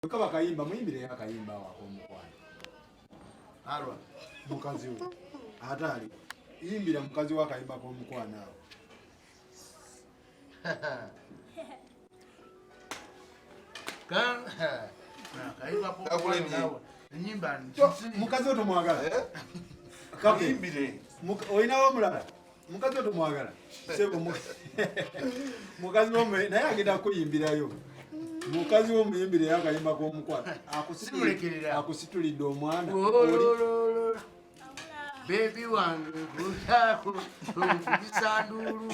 Kaba kayimba muyimbireyo akayimba awo ak'omukwano. Alwa. Mukazi we. Ate ali. Yimbira mukazi we akayimba k'omukwano awo. Mukazi we tomwagala. Eh? Kayimbire. Olinawo omulala. Mukazi we tomwagala. Sebo mukazi wo naye agenda kuyimbirayo. Mukazi wo muyimbire akayimba k'omukwano. Akusitulidde omwana. Bebi wange nkutako nkubisa nduulu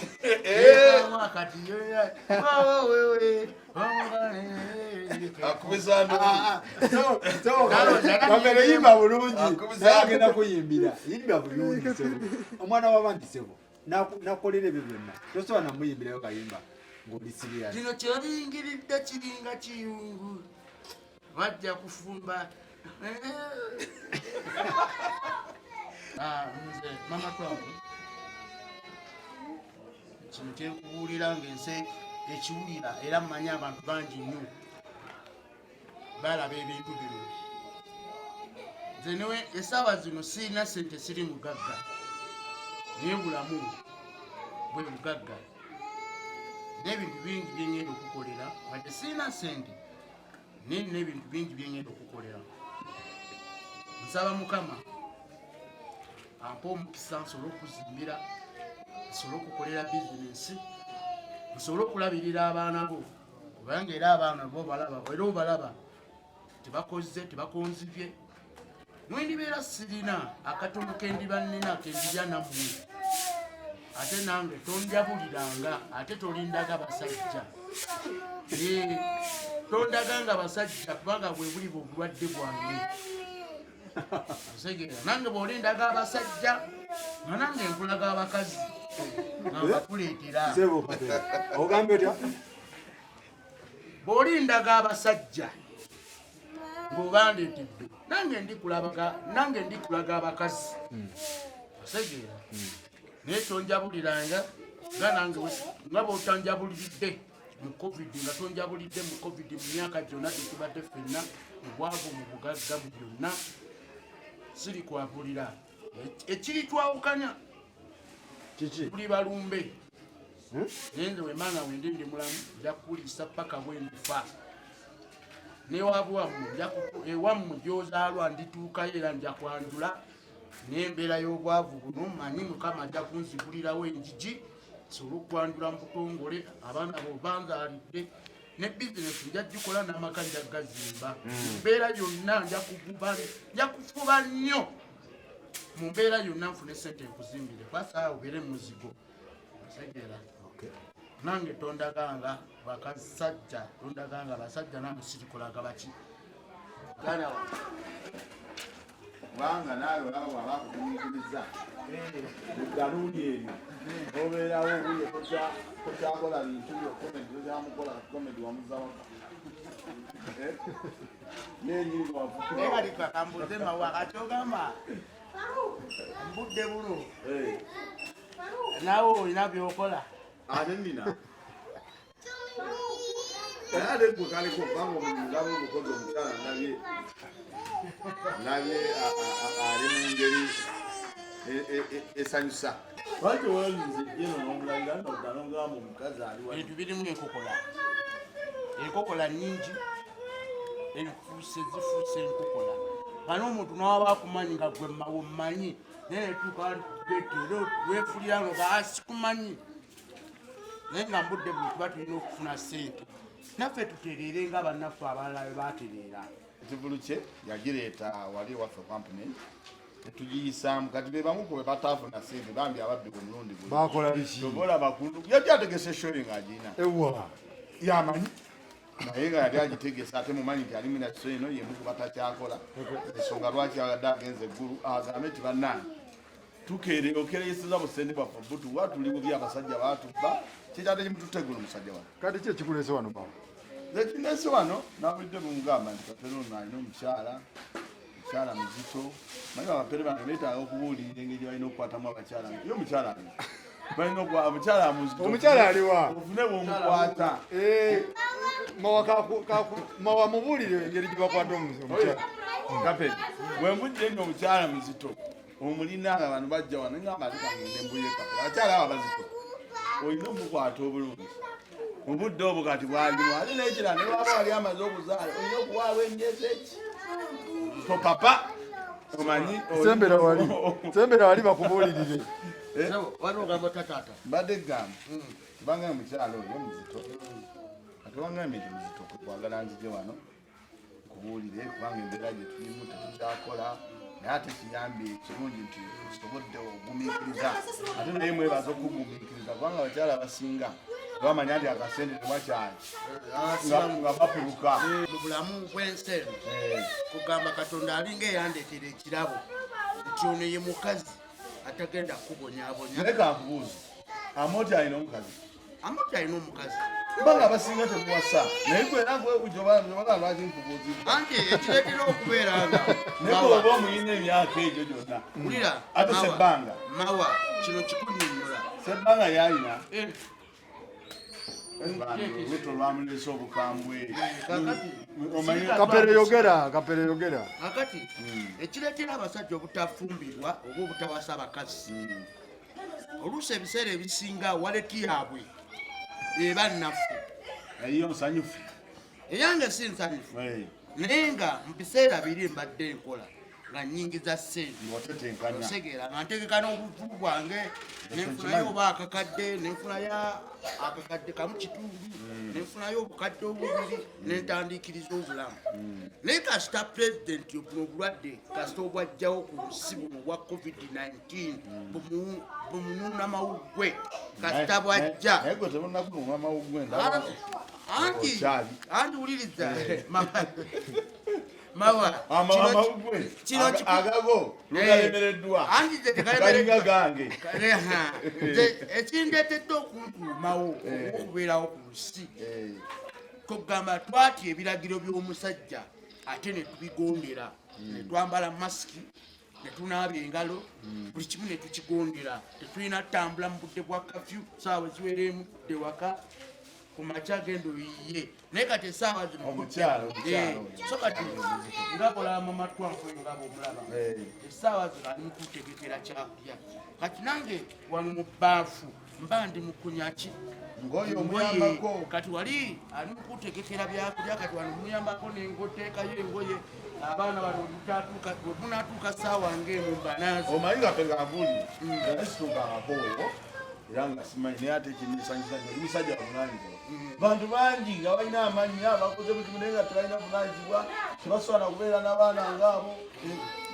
akati wewe Kamere yimba bulungi naye agenda kuyimbira yimba bulungi sebo omwana w'abandi sebo nakolera ebyo byonna tosobola namuyimbirayo kayimba ng'oli serious. Kino kyolingiridde kiringa kiyungu bajja kufumba. Nze mama twange kino kyenkubuulira ng'ensi ekiwulira era mmanyi abantu bangi nnyo balaba ebintu bino. Nze newe essaawa zino sirina ssente, siri mugagga, naye bulamu bwe bugagga n'ebintu bingi byengenda okukolera wadde sirina ssente, naye nina ebintu bingi byengenda okukolera. Nsaba Mukama ampe omukisa nsobole okuzimbira, nsobole okukolera bizinensi, nsobole okulabirira abaana bo, kubanga era abaana bo balaba era obalaba tebakoze tebakonzibye. Mwendibeera sirina akatono kendiba nnina kendirya nammwe, ate nange tonjabuliranga, ate tolindaga basajja, tondaganga basajja, kubanga bwe buli obulwadde bwange. Osegeera nange bw'olindaga abasajja nga nange nkulaga abakazi nga mbakuleetera. Ogambye otya? Bw'olindaga abasajja ng'obandeetedde nange ndikulaga abakazi. Osegeera naye tonjabuliranga nga nange nga bw'otanjabuliridde mu COVID, nga tonjabulidde mu COVID mu myaka gyonna gyetubadde ffenna mu bwavu, mu bugagga, mu byonna siri kwabulira. Ekiri twawukanya tuli balumbe, naye nze wemanga wendi ndi mulamu nja kukuliisa paka bwendifa. Newaabwe ewammwe gyozaalwa ndituukayo era nja kwanjula n'embeera y'obwavu buno. Manyi Mukama ajja kunzigulirawo enjigi nsobole okwanjula mu butongole abaana bobanzaalidde, ne bizinesi nja gikola n'amaka nja gazimba. Mbeera yonna nja kufuba nnyo mu mbeera yonna nfune sente nkuzimbire kwasaawa obeere muzigo. Osegeera nange tondaganga bakasajja, tondaganga basajja, nange sirikolaga baki. Kubanga naawe olaba bw'aba akugumiikiriza muddaluuni eryo obeerawo obuye tokyakola bintu byo komedi tokyamukola komedi wamuza waka yenyini Naye kati kakambuze mawa kati ogamba mbudde buno naawe olina byokola. Ate nina naye ate gwe kaliko kubanga ndaba omukozi omukyala ndabye ndabye ali mu ngeri esanyusa. Lwaki weezinze jeno n'omulangira nodda n'ogamba omukazi ali wali? Ebintu birimu enkokola, enkokola nyingi, enfuuse zifuuse enkokola nga n'omuntu n'waba akumanyi nga gwe mawe mmanyi, naye netuuka geto era weefulira nga asikumanyi. Naye nga mbudde buli tuba tulina okufuna ssente naffe tutereere nga bannaffe abalala bwe batereera. Ekivulu kye yagireeta wali ewaffe kampuni tetugiyisaamu. Kati be bamu ku be bataafuna ssente bambi ababbi ku mulundi guno. Bakola biki? Oba olaba yali ategese show ng'agirina ewa yamanyi, naye nga yali agitegese ate mumanyi nti ali minakiso eno yemu ku batakyakola. Ensonga lwaki agadde agenze eggulu agambe nti bannange tukeere okereyeseza busente bwaffe butuwa tuli bubi abasajja batubba kikyate kimututte eggulu musajja wange. Kati ki ekikuleese wano bawo? Ekinesi wano nawulidde bumugamba nti Kapere ono alina omukyala, omukyala muzito. Manyi abapere bange beetaaga okubuulirira engeri gye balina okukwatamu abakyala. Ye omukyala ali balina omukyala muzito. Omukyala aliwa? Ofune bw'omukwata. Mawa mubuulire engeri gye bakwata omukyala. Kape, bwe mbudde nga omukyala muzito omulina nga bano bajja wano ngamba ate kangende mbuye kape abakyala abo abazito olina omukwata obulungi mu budde obwo kati bwalimu ate n'ekirala ne waba wali amaze okuzaala olina okuwaawo emyezi eki topapa omanyi Sembera wali, sembera wali bakubuulirire. Eh? Waliwo ogamba tataata. Mbadde gamba kubanga omukyala oyo muzito kati wangambye nti muzito kwagala nzije wano nkubuulire kubanga embeera gye tulimu tetukyakola naye ate kiyambye ekirungi nti osobodde ogumiikiriza ate naye mwebaza okugumiikiriza kubanga abakyala abasinga bamanya nti akasente tewakyali nga bapiruka mu bulamu bw'ensi eno kugamba Katonda alinga eyandeetera ekirabo nti ono ye mukazi atagenda kubonyabonya. Naye kankubuuza, Amoti alina omukazi? Amoti alina omukazi. Kubanga abasinga temuwasa naye gwe era gwe lwaki nkubuuzizza? Anti ekireetera okubeera nga naye gwe oba omuyina emyaka egyo gyonna. Wulira. Ate Sebbanga. Mawa kino kikunyonnyola. Sebbanga yalina olubuto lwamuleese obukambwe. Kapere yogera, Kapere yogera. Kakati ekireetera abasajja obutafumbirwa oba obutawasa abakazi oluusi ebiseera ebisinga waleti yaabwe eba nnafu. Eyo nsanyufu. Eyange si nsanyufu naye nga mu biseera biri mbadde nkola nga nnyingiza ssente osegeera nga ntegeka n'obuvu bwange nenfunayo oba akakadde nenfunayo akakadde kamu kitundu nenfunayo obukadde obubiri nentandiikiriza obulamu. Naye kasita pulezidenti buno obulwadde kasita obwajjawo ku nsi buno obwa covid-19 bumunuuna mawuggwe kasita bwajja. Naye gwe tebunakunuuna mawuggwe. Anti wuliriza Mawa, amawuggwe agago lugalemereddwa galinga gange. Ekindeetedde okunkuumawo okubeerawo ku nsi kugamba twatya ebiragiro by'omusajja ate ne tubigondera ne twambala masiki ne tunaaba engalo buli kimu ne tukigondera. Tetulina tutambula mu budde bwa kafyu, saawa ziwereemu tudde waka ku makya genda oyiye. Naye kati essaawa zino so kati nga kola mama twanfe nga bwomulaba essaawa zino ali mukutegekera kyakulya. Kati nange wano mu bbaafu mba ndi mukunyaki ngoyo omuyambako. Kati wali ali mukutegekera byakulya, kati wano muyambako nengoteekayo engoye abaana bano bwemunatuuka saawa ng'emu mbanaazi. Omanyi nga pegaabuli naye situukangako era nga simanyi naye ate ekinsanyusa nti oli musajja buvunanyizibwa. Bantu bangi nga balina amannya bakoze buli kimu naye nga tebalina buvunanyizibwa, tebasobola na kubeera n'abaana ngaabo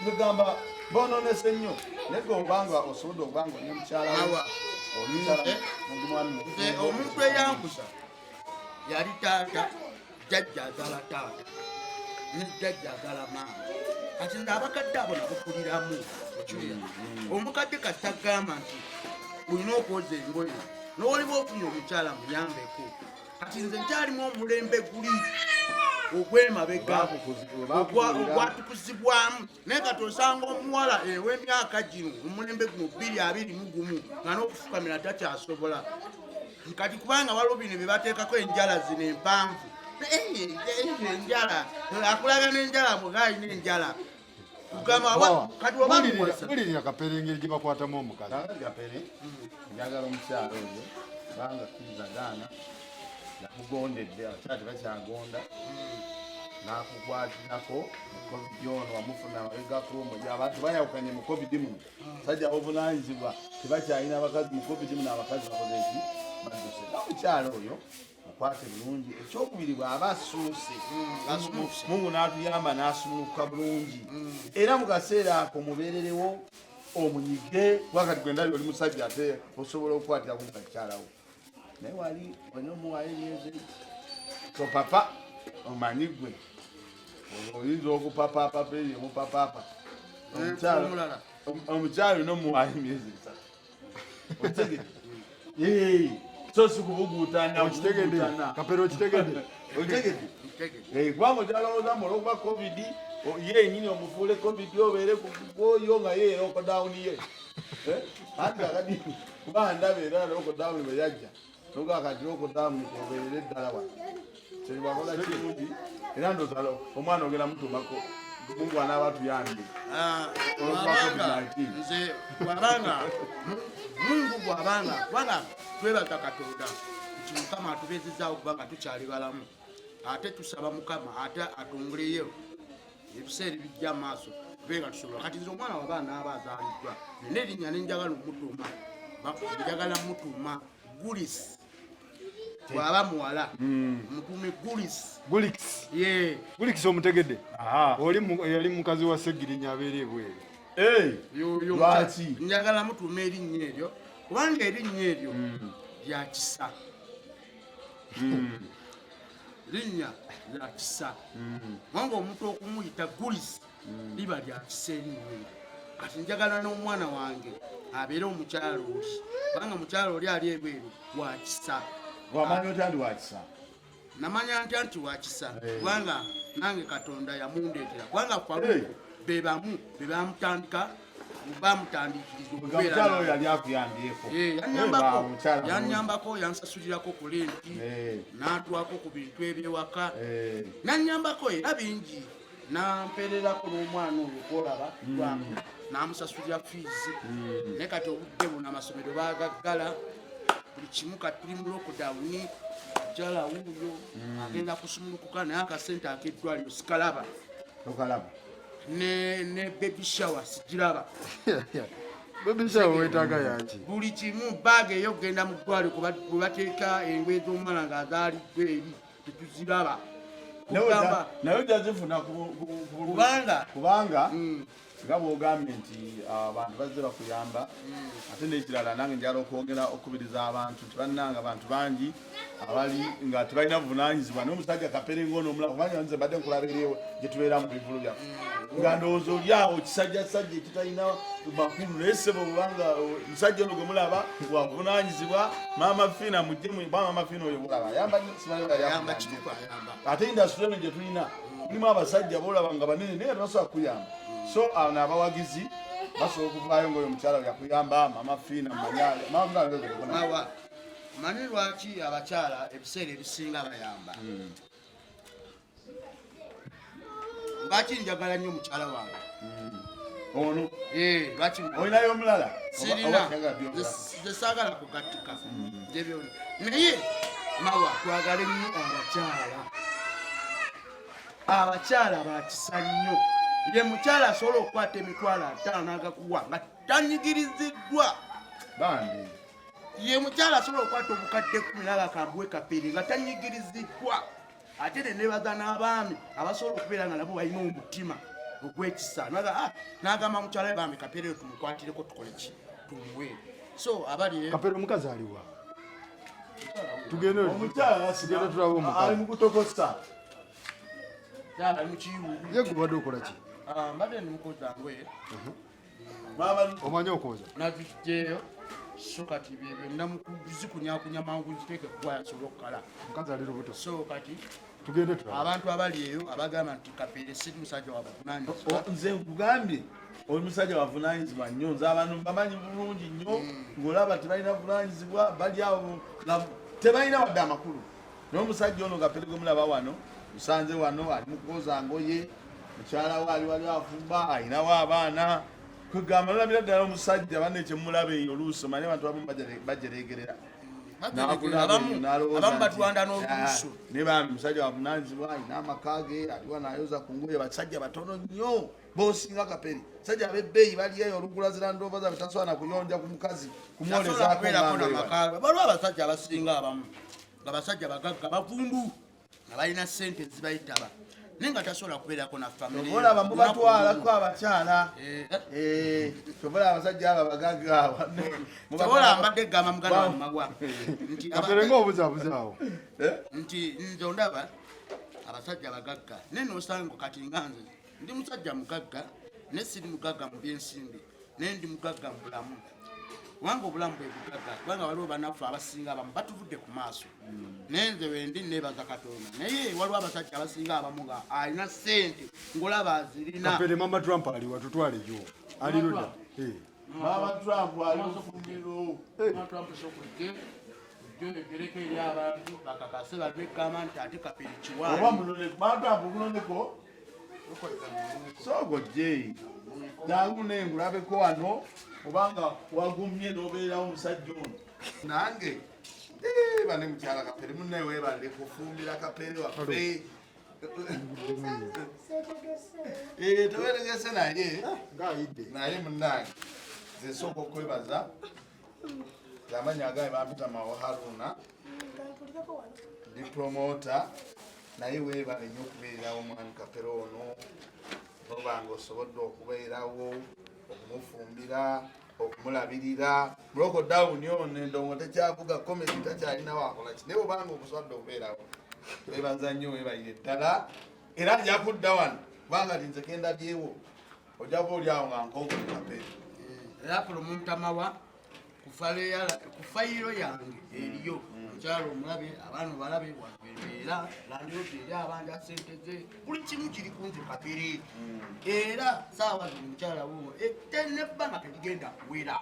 egamba bonoonese nnyo. Naye gwe obanga osobodde okubanga oli mukyala wo oli mukyala oli mwami Nze omuntu eyankuza yali taata, jjajja azaala taata ne jjajja azaala maama. Kati nze abakadde abo nabukuliramu okiwulira. Omukadde kasita agamba nti olina okwoza engoye n'oliba ofunye omukyala muyambeko. Kati nze nkyalimu omulembe guli ogw'emabega ogwatukuzibwamu naye kati osanga omuwala ew'emyaka gino omulembe guno 2021 nga n'okufukamira takyasobola. Kati kubanga waliwo bino bye bateekako enjala zino empanvu, enjala akulaga n'enjala bwega alina enjala kugamba kati oba muwasa. Bulirira Kapere engeri gye bakwatamu omukazi. Kapere njagala omukyala oyo kubanga kkiriza gaana yakugondedde abakyala tebakyagonda n'akukwatirako mu covid ono wamufuna mabegako abantu bayawukanye mu covid muno sajja obuvunanyizibwa tebakyalina abakazi mu covid muno abakazi bakoze eki badduse. Omukyala oyo mukwate bulungi. Ekyokubiri bw'aba asuuse Mungu n'atuyamba n'asumulukuka bulungi era mu kaseera ako mubeererewo omunyige kuba kati gwe ndabye oli musajja ate osobola okukwatira ku mukyalawo naye wali olina omuwaayo emyezi so papa omanyi gwe oyinza okupapaapapa eyo mupapaapa omukyala olina omuwaayo emyezi 3 okitegedde? So si kubuguutana. Okitegedde Kapere, okitegedde? Okitegedde? Kubanga okyalowooza mbu olwokuba covid ye yenyini omufuule covid obeere kwoyo nga ye lockdown ye anti kakati kuba ndaba era lockdown bwe yajja nogaa kati lockdown obeerere eddala wano. Wakola kirungi era ndowooza omwana ogenda mutuumako Mungu anaaba atuyambye. Ah, Olw'okuba bw'abanga COVID-19. nze bw'abanga Mungu bw'abanga, kubanga twebaza Katonda nti Mukama atubeezezaawo kubanga tukyali balamu, ate tusaba Mukama ate atongoleyo ebiseera ebijja maaso tube nga tusobola. Kati nze omwana waba anaaba azaaliddwa nina erinnya nenjagala omutuuma, njagala mutuuma Gulis. Bw'aba muwala mutuume Gulis. Gulix. Ye. Gulix omutegedde? Aha. Oli yali mukazi wa Ssegirinya abeera ebweru. Eh, Yoyo. Lwaki? Njagala mutuuma erinnya eryo kubanga erinnya eryo lya kisa, linnya lya kisa, kubanga omuntu okumuyita Gulis liba lya kisa erinnya eryo. Kati njagala n'omwana wange abeere omukyalo oli, kubanga mukyalo oli ali ebweru wa kisa. Wamanya otya ndi wakisa? Namanya ntya nti wakisa? Eh. Kubanga nange Katonda yamundeetera, kubanga Eh. Faluku be bamu be bamutandika, bamutandikiriza Nga okubeera mukyala oyo nange. yali akuyambyeko? Eh, Eh, yanyambako. mukyala mulungi. Yanyambako, yansasulirako ku lenti, Eh. n'atwako ku bintu ebyewaka, Eh, nanyambako era bingi, nampererako n'omwana oyo gwolaba lwange, namusasulira fiizi. Naye kati obudde buno amasomero bagaggala, buli kimu kati tuli mu lockdown. Jala wuuyo agenda kusumulukuka, naye akasente ak'eddwaliro sikalaba. Tokalaba. Ne baby shower sigiraba. Baby shower weetaaga yaki? Buli kimu, baaga ey'okugenda mu ddwaliro kwe bateeka engoye z'omwana ng'azaaliddwa eri tetuziraba. Kugamba- Naye ojja zifuna Kubanga- kubanga nga bwogambye nti abantu bazze bakuyamba. Ate n'ekirala nange njala okwongera okukubiriza abantu nti bannanga abantu bangi abali nga tebalina buvunaanyizibwa, naye omusajja Kapere ng'ono omulala, kubanga nze mbadde nkulabireewo gye tubeera mu bivulu byaffe nga ndowooza oli awo kisajjasajja ekitalina makulu, naye ssebo kubanga omusajja ono gwe mulaba wavunaanyizibwa. Maama Fiina mujje maama Fiina oyo mulaba ayamba nnyo, simanyi oyo ayamba ayamba kituufu, ayamba. Ate industry eno gye tulina mulimu abasajja bolaba nga banene naye tebasobola kuyamba, so ano abawagizi basobola okuvaayo ngaoyo omukyala we yakuyamba, Mama Fiina manya Mama Fiina. Mawa, manyi lwaki abakyala ebiseera ebisinga bayamba? Lwaki njagala nnyo mukyala wange? Ono? Eh, lwaki? Olinayo omulala? Sirina. Oba oyagala byogera? Nze saagala kugattika nze byonna, naye Mawa, twagale nnyo abakyala. Abakyala bakisa nnyo. Ye mukyala asobola okukwata 50,000 n'agakuwa nga tanyigiriziddwa. Bambi. Ye mukyala asobola okukwata 10,000 n'agakambuwe Kapere nga tanyigiriziddwa. Ate ne nebaza n'abaami abasobola okubeera nga nabo balina omutima ogw'ekisa. Ah, n'agamba mukyala we, bambi Kapere oyo tumukwatireko, tukole ki, tumuwe. So abali Kapere omukazi aliwa? Tugende. Omukyala Tugende tulabe omukazi. ali mu kutokosa. Kyala ali mu kiyungu. Ye gubadde okola ki? Ah, mbadde ndi mukozi ngoye. Maama. Omanyi okwoza? Nazijjeeyo, so kati byebyo namuzikunyakunya mangu nziteeke kuwa asobole okukala. Omukazi ali lubuto. So kati Tugende tulabe. Abantu abali eyo abagamba nti Kapere si musajja wabuvunanyizibwa, Nze nkugambye, oli musajja wavunanyizibwa nnyo. Nze abantu bamanyi bulungi nnyo ng'olaba tebalina vunanyizibwa, bali awo nga tebalina wadde amakulu, naye omusajja ono Kapere gwe mulaba wano, musanze wano ali mu kwoza ngoye, mukyala we ali wali afumba, ayinawo abaana. Kwegamba nolabira ddala omusajja banne kyemulaba eyo. Oluusi omanye abantu abamu bajeregerera. Abamu abamu batwanda n'oluusu. Ne bambi musajja wavunanyizibwa, alina amaka ge, aliwa nayoza ku ngoye. Basajja batono nnyo bosinga Kapere. Sajja ab'ebbeeyi bali eyo olugula zirandova zaabwe, tasobola na kuyonja ku mukazi tasobola kumwolezaako kubeerako ng'angoye wano. namaka. Waliwo abasajja abasinga abamu nga basajja bagagga bavumbu nga balina sente zibayitaba, naye nga tasobola kubeerako na family. Olaba mubatwalako abakyala. Eh, Eh, kyova olaba abasajja abo abagagga abo, kyobola mbadde gamba muganda wange Magwa nti Kapere ng'obuzaabuza awo. Nti nze ondaba abasajja bagagga, naye nosanga kati nga nze ndi musajja mugagga, naye siri mugagga mu byensimbi, naye ndi mugagga mu bulamu, kubanga obulamu bwe bugagga. Kubanga waliwo bannaffe abasinga abamu batuvudde ku maaso, naye nze wendi nebaza Katonda. Naye waliwo abasajja abasinga abamu nga alina sente ng'olaba azirina. Kapere, Mama Trump aliwa? Tutwaleyo, ali ludda? Eh. Mama Trump ali mufumbiro. Mama Trump sokulike. Ojja oyogereko eri abantu bakakase balwekama nti ate Kapere Oba kiwaani. munoneko bantu abo munoneko soogo jeyi jangu nengulabeko wano obanga wagumye n'obeerawo omusajja ono nange bane mukyala Kapere munnaye weebalire kufumbira Kapere waffe. Teweregese naye Ng'ayidde. Naye munnange nze nsooka okwebaza amanya agange bampita Mawo Haruna, ndi promota, naye weebale nnyo okubeererawo omwami Kapere ono, obanga osobodde okubeerawo okumufumbira, okumulabirira muloko dawuni ono endongo tekyavuga, comedy takyalina wakola ki, naye obanga okusobodde okubeerawo weebaza nnyo, weebalire ddala. Era nja kudda wano kubanga ti nze kendabyewo ojja kuba oli awo nga nkongole Kapere. Era promoter Mawa, ku fayiro yange eriyo omukyalo omulabe, abaana obalabe, wabeera landlord eri abanja sente ze, buli kimu kiri kunze Kapere. Era saawa zino omukyala wuwo nebbanga terigenda kuwera,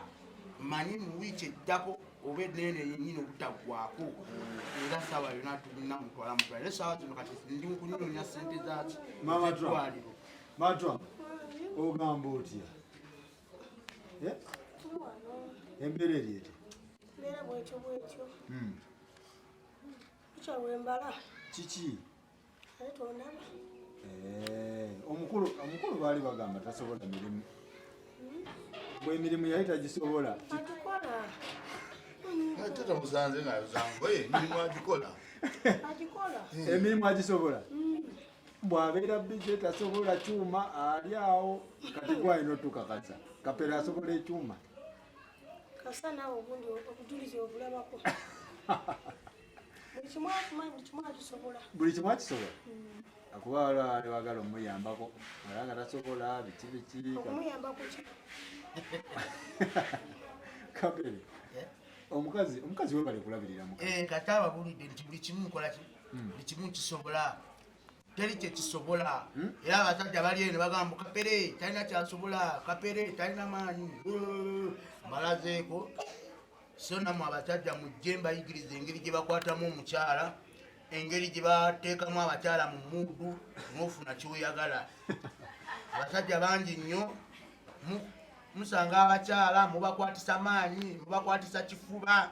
manyi mu wiiki eddako oba enene yennyini obutaggwako, era saawa yonna tulina mutwala mutwala. Era saawa zino kati ndi mu kunoonya sente zaki Mama Trump. Eddwaliro. Matwa, ogamba otya? Eh? Embeera eri eti? Mbeera bwetyo bwetyo. Kukyalwembala. Kiki? Ate tondaba. Omukulu baali bagamba tasobola mirimu, bwe emirimu yali tagisobola. Agikola. Ate tomusanze nga zangoye, emirimu agikola. Agikola. Emirimu agisobola, bw'abeera busy tasobola kyuma, ali awo. Kati gwalina otukakasa Kapere asobola ekyuma? Kasa naawe obundi obujulizi obulabako. Buli kimu akimanyi, buli kimu akisobola. Buli kimu akisobola, akuba waliwo ali wagala omuyambako ala nga tasobola biki biki. Okumuyamba kuki? Kapere, omukazi webale kulabirira mukazi. Kati ababulidde nti buli kimu nkola ki, buli kimu nkisobola, teri kyekisobola. Era abasajja bali eno bagamba Kapere talina kyasobola, Kapere talina maanyi. Mbalazeeko. So nammwe abasajja mujje mbayigiriza engeri gye bakwatamu omukyala, engeri gye bateekamu abakyala mu mood, n'ofuna kyoyagala. Abasajja bangi nnyo musanga abakyala mubakwatisa maanyi, mubakwatisa kifuba.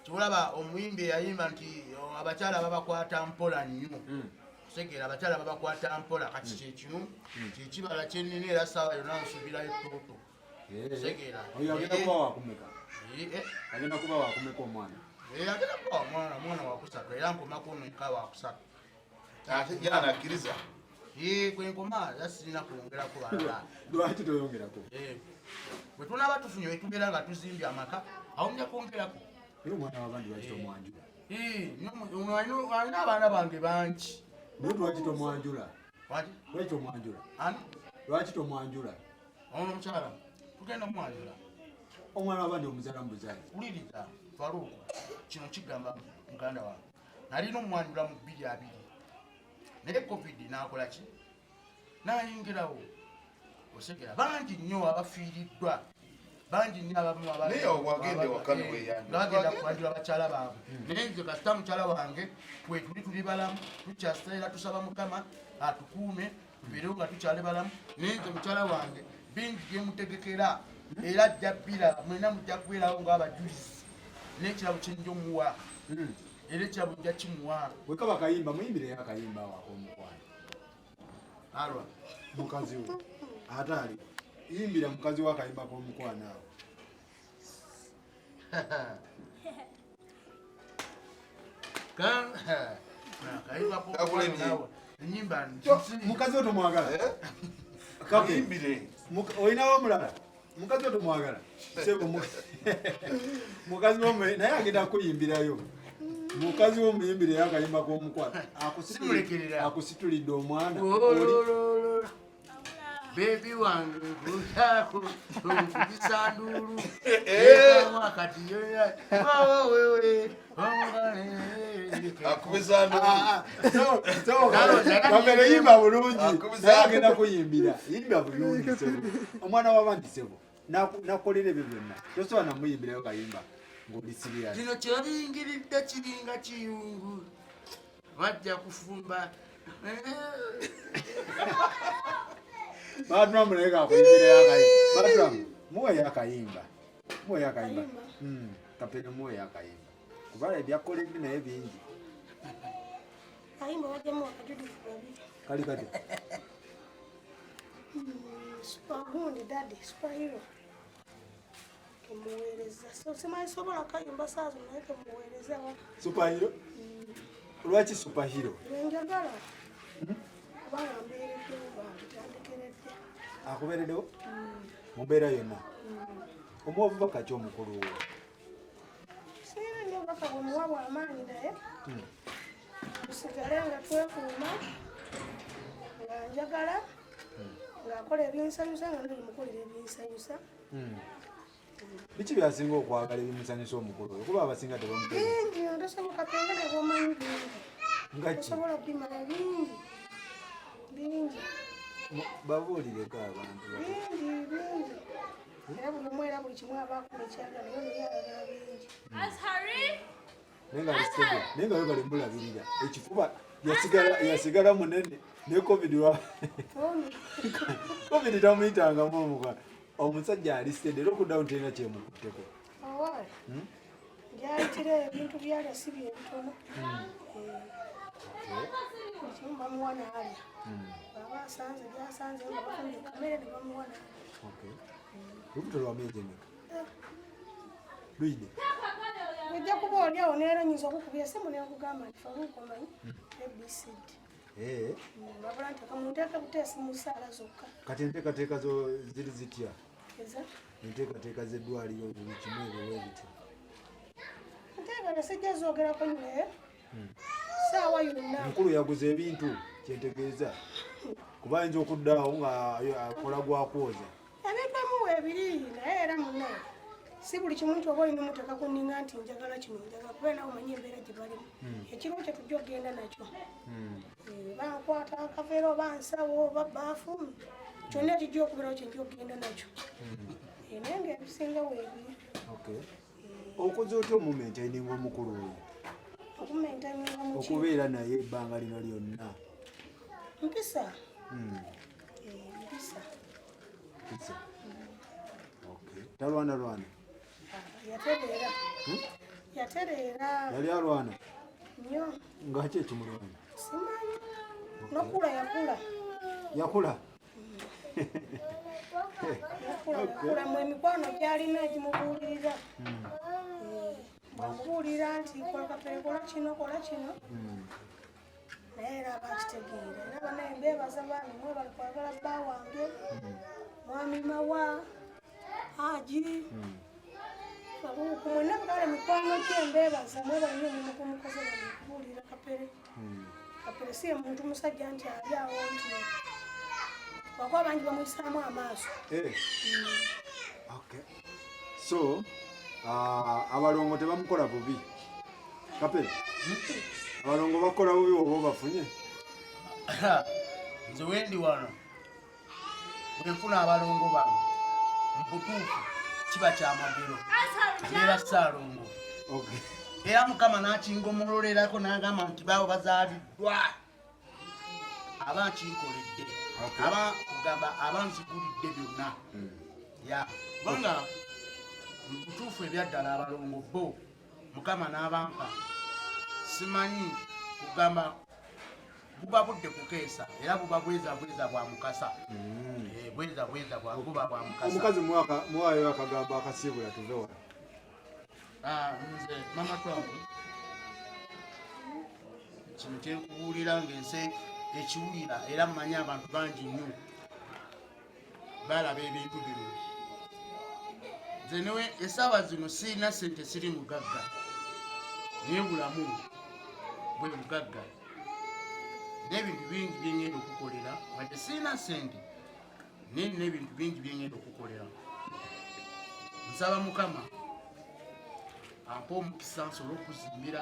Kiwulaba omuyimbi eyayimba nti abakyala babakwata mpola nnyo. Kusegeera abakyala babakwata mpola. Kati kyekino kyekibala kyenina, era saawa yonna nsuubirayo tooto. Kusegeera. Oyo agenda kuba wakumeka? Agenda kuba wakumeka omwana? Agenda kuba omwana wakusatu, era nkomako neka wakusatu. Ate gyanakkiriza. Kwenkoma, era sirina kwongerako balala. Lwaki toyongerako? Bwe tunaaba tufunye wetubeera nga tuzimbye amaka, awo nja kwongerako. Naye omwana w'abandi lwaki tomwanjula? Alina abaana bange bangi. Naye lwaki tomwanjula? Wati? Lwaki tomwanjula? Ani? Lwaki tomwanjula? Ono omukyala tugenda mwanjula. Omwana w'abandi omuzaala mu buzaale. Wuliriza Faruku, kino kigamba muganda wange, nalina omwanjula mu 2020, naye COVID nakola ki, nayingirawo. Osegera bangi nnyo abafiiriddwa, bangi nnyo abamu Naye wagenda ewaka ne weeyanjula. Nga bagenda kwanjula bakyala baabwe, naye nze kasita mukyala wange kwetuli, tuli balamu, tukyaseera, tusaba Mukama atukuume tubeerewo nga tukyali balamu. Naye nze mukyala wange bingi byemutegekera, era ajja bbiraba, mwena mujja kubeerawo ng'abajulizi n'ekirabo kyenja omuwa, era ekirabo nja kimuwa. Bwe kaba kayimba, muyimbireyo akayimba awo ak'omukwano. Alwa? Mukazi we ate ali yimbira mukazi we akayimba k'omukwano awo. Kakulemye. Enyimba. Mukazi we tomwagala? Kape. Muyimbire. Olinawo omulala? Mukazi we tomwagala? Sebo, mukazi wo naye agenda kuyimbirayo. Mukazi wo muyimbireyo akayimba k'omukwano. Simulekerera. Akusitulidde omwana. Oli Baby wange nkutako nkubisa ndulu kati wewe. Akubisa ndulu. Kamere, yimba bulungi. Akubisa. Naye agenda kuyimbira, yimba bulungi sebo. Omwana w'abandi sebo nakolera ebyo byonna, tosobola namuyimbirayo kayimba. Ng'oli serious. Kino kyolingiridde kiringa kiyungu, bajja kufumba. Batram naye kakuyimbira akayimba. Batram, muweeyo akayimba. Muweeyo akayimba. Kayimba? Kapere muweeyo akayimba. Kuba ebyakoledde naye bingi. Kayimba wajjamu akajudifu babiri. Kali kati. Super gundi daddy, super hero. Kemuweereza. So simanyi sobola kayimba saa zino naye kemuweereza. Superhero? Lwaki superhero? Lwenjagala. Kubanga mbeereddewo bantu tandekeredde. Akubeereddewo? Mu mbeera yonna. Omuwa obubaka ki omukulu wo? Sirina nnyo obubaka bwe muwa bwa maanyi naye tusigale nga twekuuma, nga njagala, ng'akola ebinsanyusa, nga nali mukolera ebinsanyusa. Biki byasinga okwagala ebimusanyusa omukulu oyo? Kuba abasinga tebamutegeera. Bingi, tosobola kapenge ne bw'omanyi bingi. Nga ki? Tosobola bimala bingi. Bingi. Babuulireko abantu. Bingi, bingi. Era buli omu era buli kimu aba akola ekyagala, naye oli ayagala bingi. Naye nga alisitede, naye nga webale mulabirira. Ekifuba yasigala munene ne COVID wa COVID tamuyitangamu omukwano. Omusajja alisitede era okuddawo nti talina kyemukutteko. Owaaye. Gyayitira ebintu byalya si bye bitono. Buli kimu bamuwa n'alya. Bw'aba asanze by'asanze nga bafunye kamere ne bamuwa n'alya. Lubuto lwa myezi emeka? Luyide. Ojja kuba oli awo neera nnyinza okukubira essimu ne nkugamba nti Farouk omanyi ABCD. Wabula nti kamunteeke buteesi mu ssaala zokka. Kati enteekateeka zo ziri zitya? Eza? Enteekateeka z'eddwaliro buli kimu ebyo bwe bityo. Enteekateeka sijja zoogerako naye. Ssaawa yonna. Omukulu yaguze ebintu kyentegeeza. Kuba ayinza okudda awo nga akola gwa kwoza. Ebintu ebimu weebiri naye era munnaye si buli kimu nti oba olina omuteeka ku nninga nti njagala kino njagala kubeera nawe omanyi embeera gye balimu. Ekiriwo kye tujja okugenda nakyo. Oba nkwata akaveera oba nsawo oba bbaafu kyonna ekijja okubeerawo kye nja okugenda nakyo. Naye ng'ebisinga weebiri. Okoze otya omumaintaininga omukulu oyo? Okumaintaininga muki? Okubeera naye ebbanga lino lyonna. Mpisa. Mpisa. Mpisa. Talwana lwana? Yatereera. Yatereera. Yali alwana? Nnyo. Nga ki ekimulwana? Simanyi. Nokula yakula. Yakula? Yakula, yakula mu emikwano gy'alina egimubuulirira. Bw'amubuulira nti kola kapere, kola kino, kola kino. Naye era aba akitegeera. Era bannaye mbeebaza baami mwebale kwagala bba wange. Mwami Mawa, Haji, Farouk, mwenna kale mikwano gye mbeebaza mwebale nnyo omulimu gwe mukoze wano okubuulira Kapere. Kapere si ye muntu musajja nti ali awo nti wakuba bangi bamuyisaamu amaaso. So, abalongo tebamukola bubi. Kapere, abalongo bakola bubi oba obafunye? Nze wendi wano bwe nfuna abalongo bano mu butuufu kiba kyamagero. Mbeera Ssaalongo. Era Mukama n'akingomololerako n'agamba nti baabo bazaaliddwa aba nkinkoledde. Aba kugamba aba nzigulidde byonna. Ya, kubanga mu butuufu ebyaddala abalongo bo Mukama n'abampa simanyi kugamba buba budde kukeesa era buba bweza bweza bwa mukasa. Bweza bweza bwa buba bwa mukasa. Omukazi muwaayo akagambo akasiibula tuve wano. Nze mama twangu kino kyenkubuulira ng'ensi ekiwulira era mmanyi abantu bangi nnyo balaba ebintu bino. Nze newe essaawa zino sirina ssente, siri mugagga, naye bulamu bwe bugagga n'ebintu bingi bye ngenda okukolera. Wadde sirina ssente naye nina ebintu bingi bye ngenda okukolera. Nsaba Mukama ampe omukisa nsobole okuzimbira,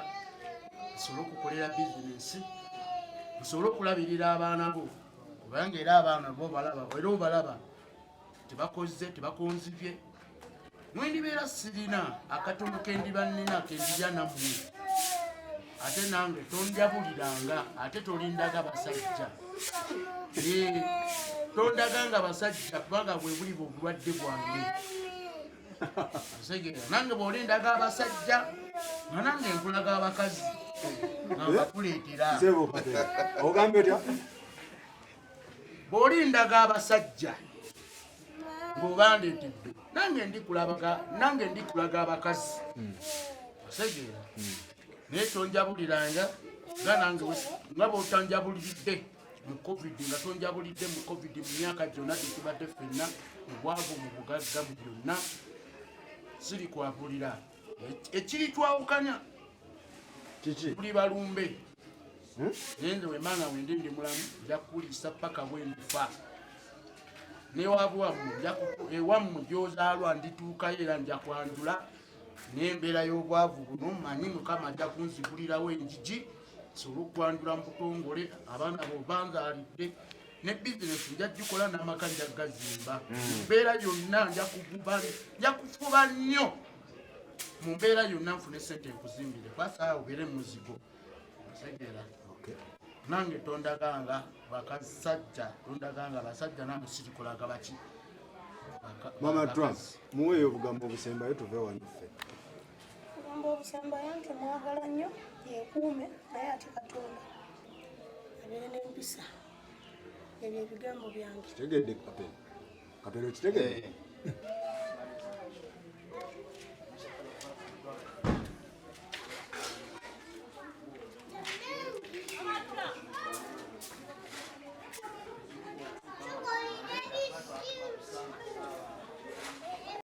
nsobole okukolera bizinensi, nsobole okulabirira abaana bo, kubanga era abaana bo balaba, era obalaba tebakoze, tebakonzibye. Mwendibeera sirina akatono kendiba nnina kendirya nammwe, ate nange tonjabuliranga, ate tolindaga basajja. Tondaganga basajja, kubanga bwe buli obulwadde bwange. Osegeera, nange bw'olindaga abasajja nga nange nkulaga abakazi nga mbakuleetera. Sebo Kapere, ogambye otya? Bw'olindaga abasajja ng'obandeetedde, nange ndikulaga, nange ndikulaga abakazi. Osegeera, naye tonjabuliranga nga nange nga bw'otanjabuliridde mu COVID, nga tonjabulidde mu COVID, mu myaka gyonna gyetubadde ffenna mu bwavu, mu bugagga, mu byonna, siri kwabulira. Ekiri twawukanya Kiki? Tuli balumbe. Naye nze wemanga wendi ndi mulamu, nja kukuliisa paka bwendifa. Newaabwe wammwe ewammwe gyozaalwa ndituukayo, era nja kwanjula n'embeera y'obwavu buno. Manyi Mukama ajja kunzigulirawo enjigi nsobole okwanjula mu butongole. Abaana bobanzaalidde ne bizinesi nja gikola, n'amaka nja gazimba. Mbeera yonna nja kuguba, nja kufuba nnyo mu mbeera yonna nfune sente nkuzimbire, kwasaawa obeere muzigo. Osegeera? Nange tondaganga bakasajja, tondaganga basajja, nange sirikolaga baki. Mama Trump, Bakazi. Muweeyo obugambo obusembayo tuve wano ffe. Ogamba obusembayo nti mwagala nnyo, yekuume, naye ate Katonda, abeere n'empisa. Ebyo ebigambo byange. Kitegedde, Kapere? Kapere, okitegedde?